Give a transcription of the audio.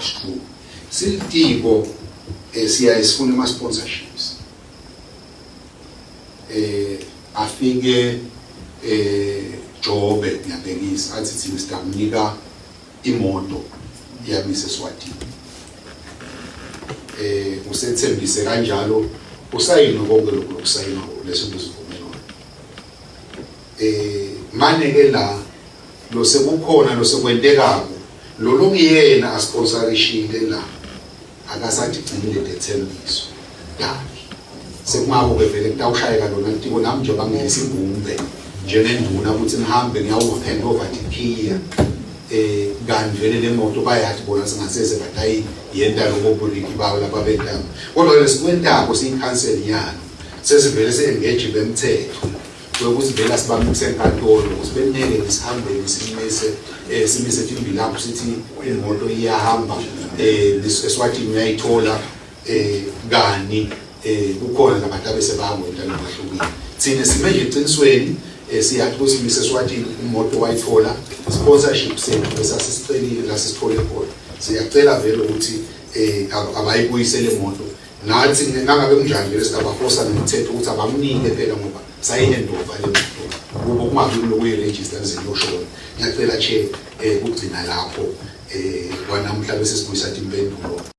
That's true. Silitiko siyaye sifune ama sponsorships. Afike Jobe ngiyabhekisa athi thina sitamnika imoto yamise Eswatini. Usethembise kanjalo usayinwe konke lokhu lokusayinwa leso sivumelwano. Mane ke la lo sekukhona lo sekwentekako lo lokuyena asponsorishile la akasathi gcinile lethembiso yakhe sekungako ke vele kutawushayeka lona litiko nami nje bangilisa imbumbe njengenduna ukuthi ngihambe ngiyawuhand over tikhiya kanti vele le moto bayathi bona singaseze batayi yenta lobo buriki bawo laba bentako kodwa lesikwentako siyikhanseli yalo sesivele se-engage bemthetho kwekuthi vele asibamise enkantolo ukuthi beneke sihambeni simise simise timbilapho sithi imoto iyahamba eSwatini uyayithola kani kukhona nabantu abesebangwenta lobahlukile. Thina sime nje eqinisweni, siyathi ukuthi mise eSwatini imoto wayithola, sponsorship sethu esasisicelile la sisithole khona, siyacela vele ukuthi abayibuyisele imoto. Nathi nangabe kunjani vele singabafosa nomthetho ukuthi abamnike phela ngoba sayi-hand over le moto kubo, kungabi kuloku uyi-register lize liyoshona. Ngiyacela che kugcina lapho kwanamhla bese sibuyisa impendulo.